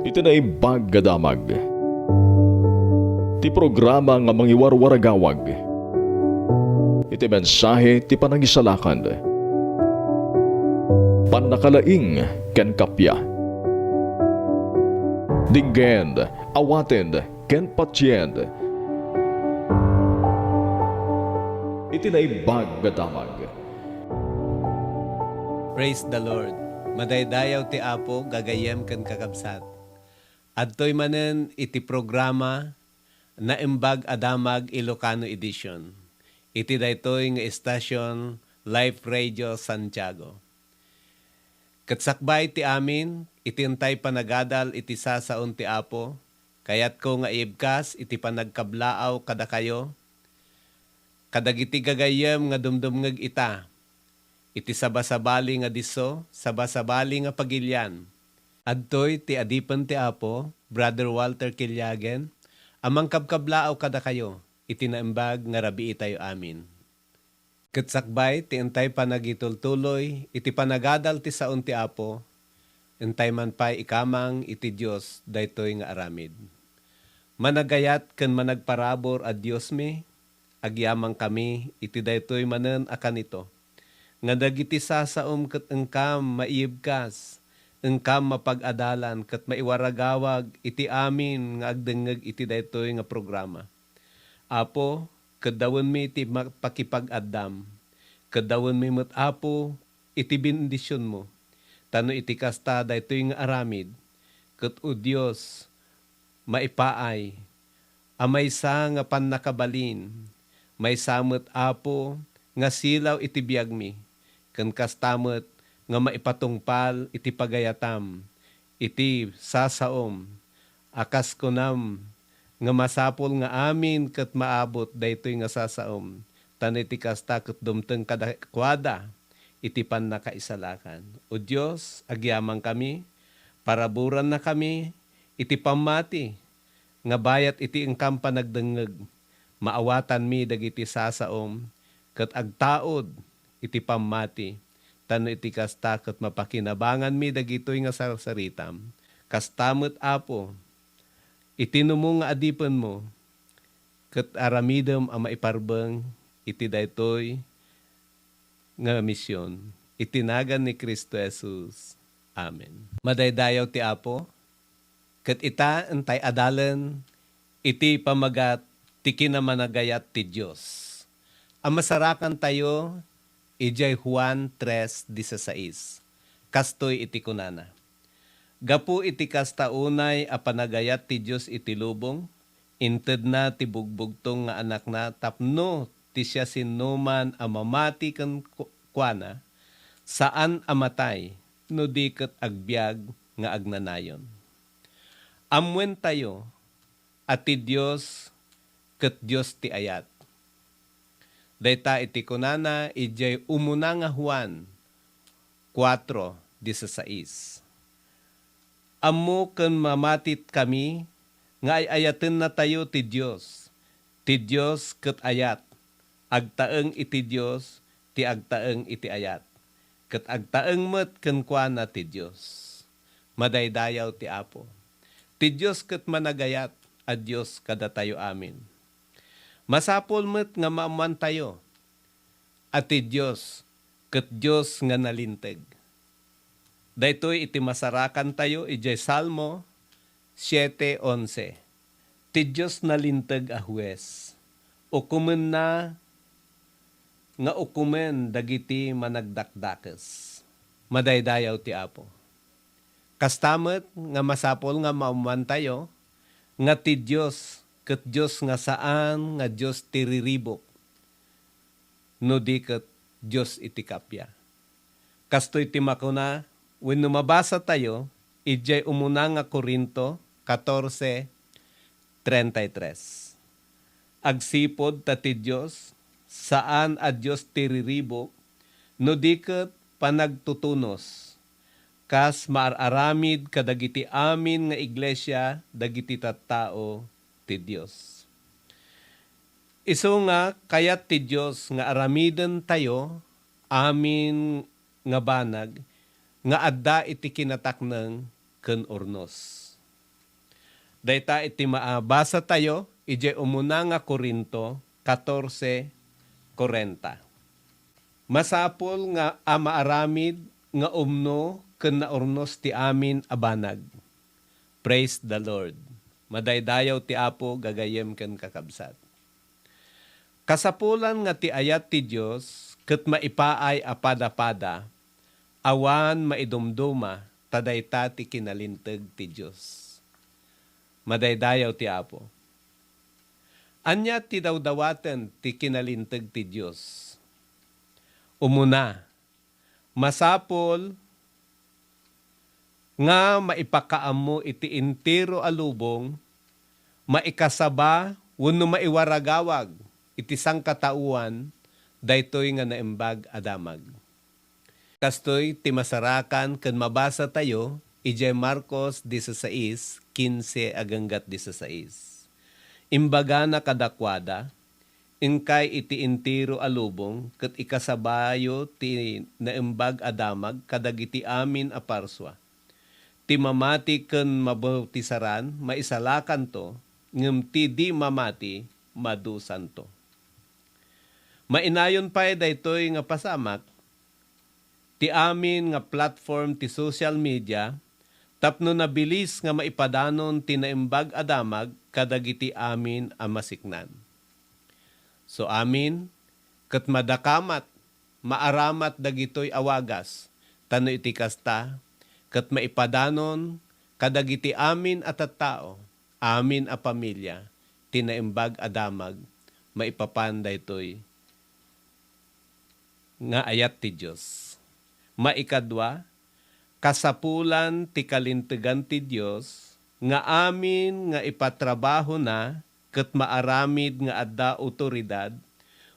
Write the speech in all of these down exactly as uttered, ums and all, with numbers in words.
Iti Naimbag a Damag, ti programa nga mangiwarwaragawag iti mensahe ti panangisalakan, pannakalaing ken kappia. Dinggen, awaten ken patien iti Naimbag a Damag. Praise the Lord! Madaydayaw ti Apo, gagayyem ken kakabsat. Adtoy manen iti programa Naimbag a Damag Ilocano Edition iti daytoy nga estasion, Life Radio Santiago. Ket sakbay ti amin, iti intay panagadal iti sasaon ti Apo, kayatko nga iibkas iti panagkablaaw kadakayo, kadagiti gagayyem nga dumdumngeg ita, iti sabasabali nga disso, sabasabali nga pagilian. Adtoy ti adipen ti Apo, Brother Walter Killiagen, a mangkabkablaaw kadakayo iti naimbag nga rabiitayo amin. Ket sakbay ti intay panagitultuloy iti panagadal ti saon ti Apo, intay man pay ikamang iti Dios daytoy nga aramid. Managayat ken managparabur a Diosmi, agyamankami iti daytoy manen a kanito, nga dagiti sasaom ket inkam maiyebkas, inkam mapag-adalan ket maiwaragawag iti amin nga agdengngeg iti daytoy nga programa. Apo, keddawenmi ti ma-, pakipag-addam. Keddawenmi met, Apo, iti bendisionmo. Ta no iti kasta daytoy nga aramid, ket, O Dios, maipaay a maysa nga pannakabalin, maysa met, Apo, nga silaw iti biagmi, ken kasta met nga maipatungpal iti pagayatam iti sasaom a kas kunam nga masapul nga amin ket maabut daytoy nga sasaom, ta no iti kasta ket dumteng kadakuada iti pannakaisalakan. O Dios, agyamankami, paraburannakami iti pammati nga bayat iti inkam panagdengngeg, maawatanmi dagiti sasaom ket agtaud iti pammati, ta no iti kasta ket mapakinabanganmi dagitoy nga sarsaritam. Kasta met, Apo, iti numo nga adipenmo, ket aramidem a maiparbeng iti daytoy nga mision. Iti nagan ni Cristo Jesus. Amen. Madaydayaw ti Apo, ket ita intay adalen iti pamagat ti kinamanagayat ti Dios a masarakantayo idiay Juan tres dieciséis. Kastoy iti kunana, Gapu iti kasta unay a panagayat ti Dios iti lubong, intedna ti bugbugtong nga Anakna tapno ti siasinoman a mamati ken ku-, kuana, saan a matay, no di ket agbiag nga agnanayon. Ammoentayo a ti Dios ket Dios ti ayat. Dayta iti kunana idiay umuna nga Juan kuatro dieciséis. Ammo ken mamatitkami nga ay-ayatennatayo ti Dios. Ti Dios ket ayat. Agtaeng iti Dios ti agtaeng iti ayat, ket agtaeng met kenkuana ti Dios. Madaydayaw ti Apo. Ti Dios ket managayat a Dios kadatayo amin. Masapul met nga maammoantayo a ti Dios ket Dios nga nalinteg. Daytoy iti masarakantayo idiay Salmo siete onse. Ti Dios nalinteg a hues. Ukomenna nga ukomen dagiti managdakdakes. Madaydayaw ti Apo. Kasta met nga masapul nga maammoantayo nga ti Dios ket Dios nga saan nga Dios ti riribuk, no di ket Dios iti kappia. Kastoy ti makuna wenno mabasatayo idiay umuna nga Corinto catorce treinta y tres. Agsipud ta ti Dios, saan a Dios ti riribuk, no di ket panagtutunos, kas maar-aramid kadagiti amin nga iglesia dagiti tattao ti Dios. Isu nga kayat ti Dios nga aramidentayo amin nga banag nga adda iti kinatakneng ken urnos. Dayta iti maabasatayo idiay umuna nga Corinto catorce cuarenta. Masapul nga a maaramid nga umno ken naurnos ti amin a banag. Praise the Lord. Madaydayaw ti Apo, gagayyem ken kakabsat. Kasapulan nga ti ayat ti Dios ket maipaay a padapada, awan maidumduma ta dayta ti kinalinteg ti Dios. Madaydayaw ti Apo. Ania ti dawdawaten ti kinalinteg ti Dios? Umuna, masapul nga maipakaammo iti entero a lubong, maikasaba wenno maiwaragawag iti sangkataoan daytoy nga naimbag a damag. Kastoy ti masarakan ken mabasatayo idiay Marcos dieciséis, quince agingga dieciséis. Imbagana kadakuada, "Inkay iti entero a lubong ket ikasabayo ti naimbag a damag kadagiti amin a parsua. Ti mamati ken mabautisaran, maisalakanto, ngem ti di mamati, madusanto." Mainayon pay daytoy nga pasamak, ti amin nga platform ti social media tapno nabilis nga maipadanon ti naimbag a damag kadagiti amin a masiknan. So amin, ket madakamat, maaramat dagitoy a wagas, ta no iti kasta, ket maipadanon kadagiti amin a tattao, amin a pamilia, ti naimbag a damag maipapan daytoy nga ayat ti Dios. Maikadua, kasapulan ti kalintegan ti Dios nga amin nga ipatrabahona ket maaramid nga adda awtoridad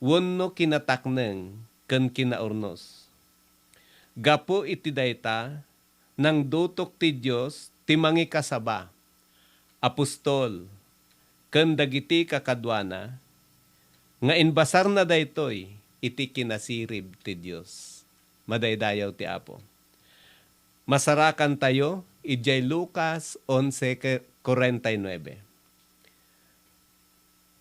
wenno kinatakneng ken kinaurnos. Gapu iti dayta, nangdutok ti Dios ti mangikasaba, apostol, ken dagiti kakaduana nga imbasarna daytoy iti kinasirib ti Dios. Madaydayaw ti Apo. Masarakantayo idiay Lucas once cuarenta y nueve.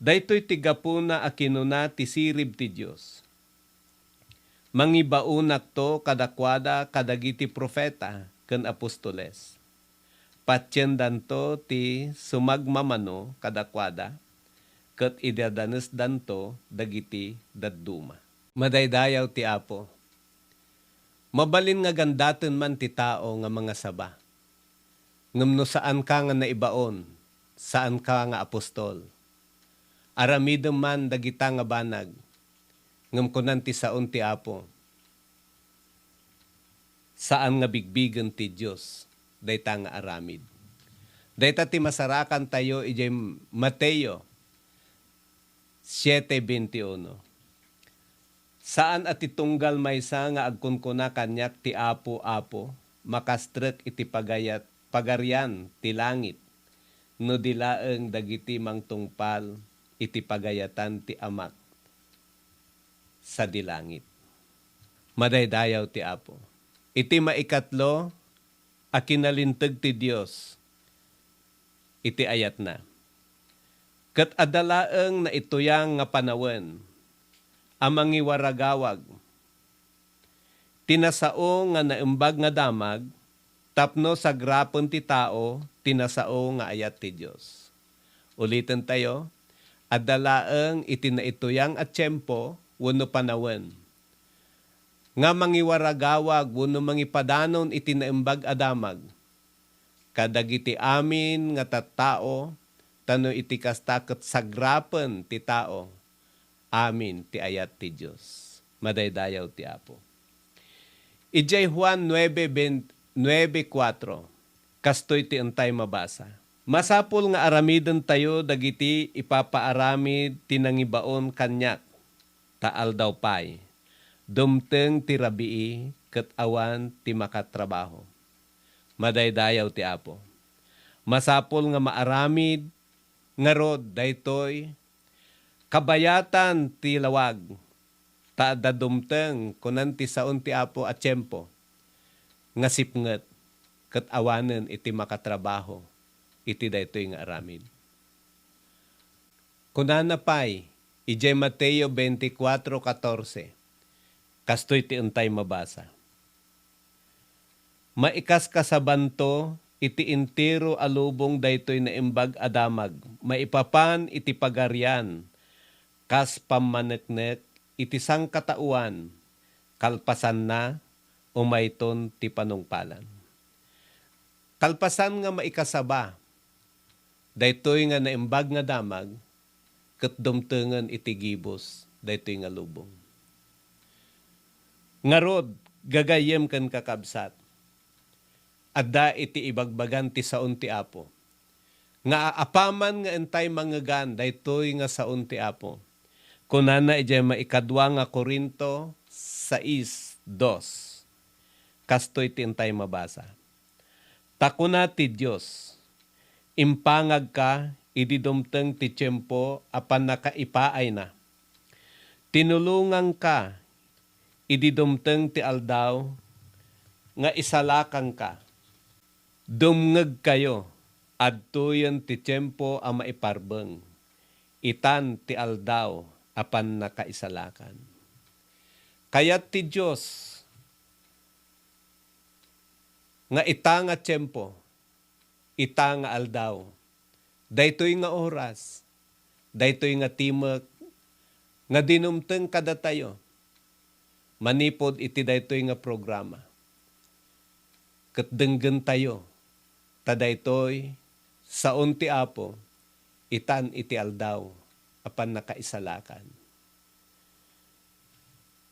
Daytoy ti gapuna a kinuna ti sirib ti Dios, "Mangibaonakto kadakuada kadagiti profeta ken apostoles. Patiendanto ti sumagmamano kadakuada, ket idadanesdanto dagiti dadduma." Madaydayaw ti Apo. Mabalin nga gandaten man ti tao nga mangasaba. Ngem no saanka nga naibaon, saanka nga apostol, aramidem man dagita nga banag, ngem kunan ti saon ti Apo, saan nga bigbigen ti Dios dayta nga aramid. Dayta ti masarakantayo idiay Mateo siete veintiuno. Saan a ti tunggal maysa nga agkunkuna kaniak ti Apo, Apo, makastrek iti pagayat-, pagarian ti langit, no di laeng dagiti mangtungpal iti pagayatan ti Amak sadi langit. Madaydayaw ti Apo. Iti maikatlo a kinalinteg ti Dios iti ayatna. Ket adda laeng naituyang nga panawen a mangiwaragawag ti nasao nga naimbag nga damag tapno sagrapen ti tao ti nasao nga ayat ti Dios. Ulitentayo, adda laeng iti naituyang a tiempo wenno panawen nga mangiwaragawag wenno mangipadanon iti naimbag a damag kadagiti amin nga tattao, ta no iti kasta ket sagrapen ti tao amin ti ayat ti Dios. Madaydayaw ti Apo. Idiay Juan nuebe ben-, nuebe kuatro, kastoy ti intay mabasa, "Masapul nga aramidentayo dagiti ipapaaramid ti nangibaon kaniak, ta aldaw pay, dumteng ti rabii ket awan ti makatrabaho." Madaydayaw ti Apo. Masapul nga maaramid ngarud daytoy kabayatan ti lawag, ta adda dumteng, kunan ti saon ti Apo a tiempo, nga sipnget ket awanen iti makatrabaho. iti daytoy nga aramid. Kunana pay, idiay Mateo veinticuatro catorce, kastoy ti intay mabasa, "Maikaskasabanto iti entero a lubong daytoy naimbag a damag maipapan iti Pagarian, kas pammaneknek iti sangkataoan, kalpasanna, umayton ti panungpalan." Kalpasan nga maikasaba daytoy nga naimbag nga damag, ket dumtengen iti gibus daytoy nga lubong. Ngarud, gagayyem ken kakabsat, adda iti ibagbagan ti saon ti Apo, nga apaman nga intay mangngegan daytoy nga saon ti Apo. Kunana idiay maikadua nga Corinto sais dos, kastoy ti intay mabasa, "Ta kuna ti Dios, 'Impangagka idi dumteng ti tiempo a pannakaipaayna. Tinulongangka idi dumteng ti aldaw nga isalakanka. Dumngegkayo, adtoyen ti tiempo a maiparbeng, itan ti aldaw a pannakaisalakan.'" Kayat ti Dios nga ita nga tiempo, ita nga aldaw, daytoy nga oras, daytoy nga timek nga dinumteng kadatayo manipud iti daytoy nga programa. Ket denggentayo, ta daytoy saon ti Apo, itan iti aldaw a pannakaisalakan.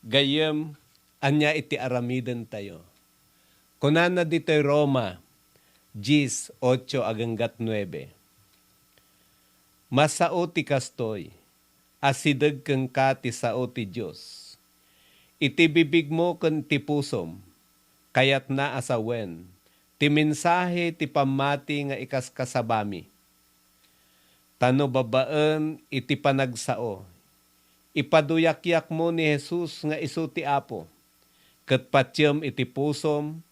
Gayyem, ania iti aramidentayo? Kunana ditoy Roma dies, ocho aginggat nuebe, "Masao ti kastoy, asideg kenka ti sao ti Dios. Iti bibigmo ken ti pusom, kayatna a sawen ti mensahe ti pammati nga ikaskasabami. Ta no babaen iti panagsao, ipaduyakyakmo ni Jesus nga isu ti Apo, ket patiem iti pusom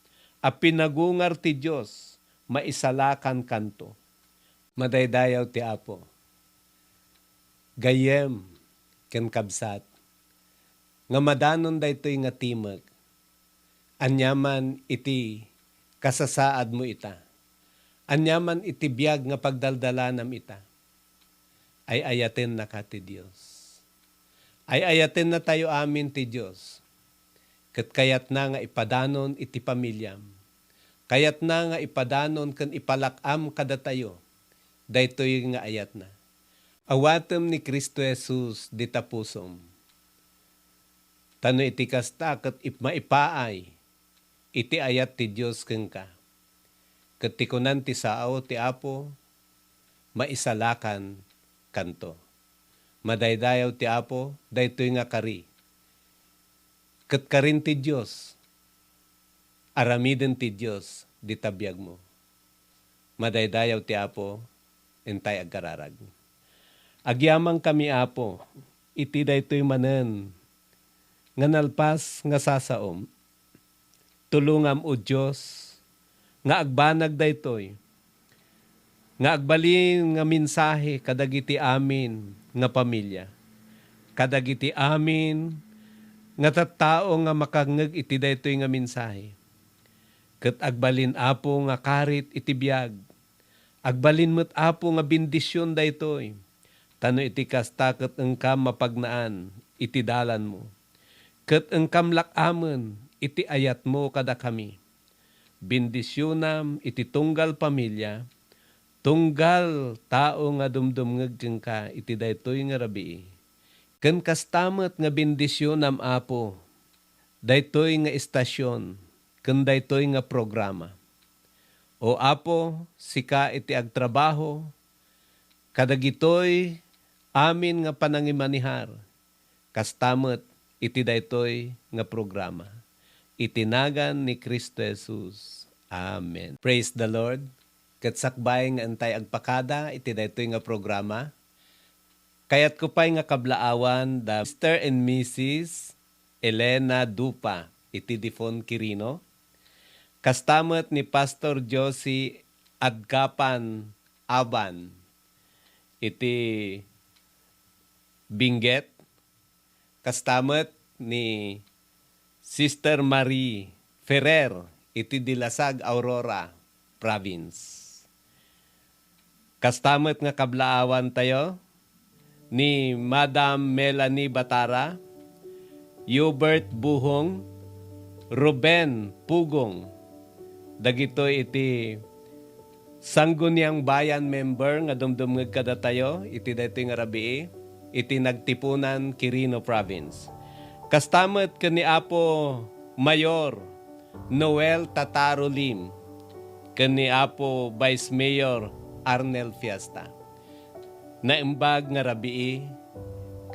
a pinagungar ti Dios, maisalakankanto." Madaydayaw ti Apo. Gayyem ken kabsat, nga madanon daytoy nga timek, aniaman iti kasasaadmo ita, aniaman iti biag nga pagdaldalanam ita, ay-ayatennaka ti Dios. Ay-ayatennatayo amin ti Dios, ket kayatna nga ipadanon iti pamiliam. Kayatna nga ipadanon ken ipalak-am kadatayo daytoy nga ayatna. Awatem ni Cristo Jesus dita pusom. Ta no iti kasta ket ip-, maipaay iti ayat ti Dios kenka. Ket ti kunan ti sao ti Apo, maisalakankanto. Madaydayaw ti Apo daytoy nga kari. Ket karin ti Dios, aramiden ti Dios dita biagmo. Madaydayaw ti Apo, intay agkararag. Agyamankami, Apo, iti daytoy manen nga nalpas nga sasaom. Tulongam, O Dios, nga agbanag daytoy, nga agbalin nga mensahe kadagiti amin nga pamilya, kadagiti amin nga tattao nga makangngeg iti daytoy nga mensahe. Ket agbalin, Apo, nga karit iti biag. Agbalin met, Apo, nga bendision daytoy. Ta no iti kasta ket inkam mapagnaan iti dalanmo, ket inkam lak-amen iti ayatmo kadakami. Bendisionam iti tunggal pamilya, tunggal tao nga dumdumngeg kenka iti daytoy nga rabii. Ken kasta met nga bendisionam, Apo, daytoy nga estasion ken daytoy nga programa. O Apo, sika iti agtrabaho kadagitoy amin nga panangimanihar, kasta met iti daytoy nga programa. Iti nagan ni Cristo Jesus. Amen. Praise the Lord. Ket sakbay nga intay agpakada iti daytoy nga programa, kayatko pay nga kablaawan da Mister and Missus Elena Dupa iti Difon, Quirino. Kasta met ni Pastor Josie Adkapan Aban iti Benguet, kasta met ni Sister Marie Ferrer iti Dilasag, Aurora Province. Kasta met nga kablaawantayo ni Madam Melanie Batara, Hubert Buhong, Ruben Pugong. Dagitoy iti Sangguniang Bayan member nga dumdumngeg kadatayo iti daytoy nga rabii iti Nagtipunan, Quirino Province. Kasta met ken ni Apo Mayor Noel Tataro Lim ken ni Apo Vice Mayor Arnel Fiesta. Naimbag nga rabii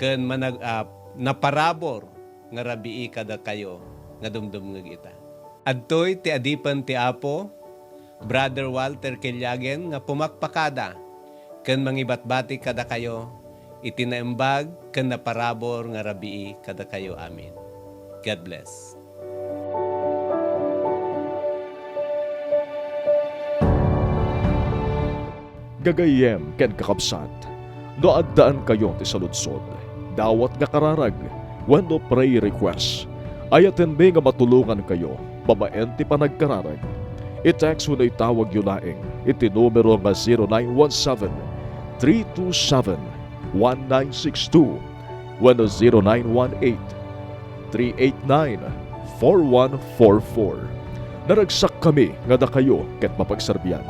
ken manag-, ah, naparabur nga rabii kadakayo nga dumdumngeg ita. Adtoy ti adipen ti Apo, Brother Walter Keliagen, nga pumakpakada ken mangibatbati kadakayo iti naimbag ken naparabur nga rabii kadakayo amin. God bless. Gagayyem ken kakabsat, no addaankayo ti saludsod, dawat nga kararag, wenno prayer request, ayatenmi nga matulongankayo babaen ti panagkararag. I-text wenno itawagyo laeng iti numero nga zero nine one seven, three two seven, one nine six two wenno zero nine one eight, three eight nine, four one four four. Naragsakkami nga dakayo ket mapagserbian.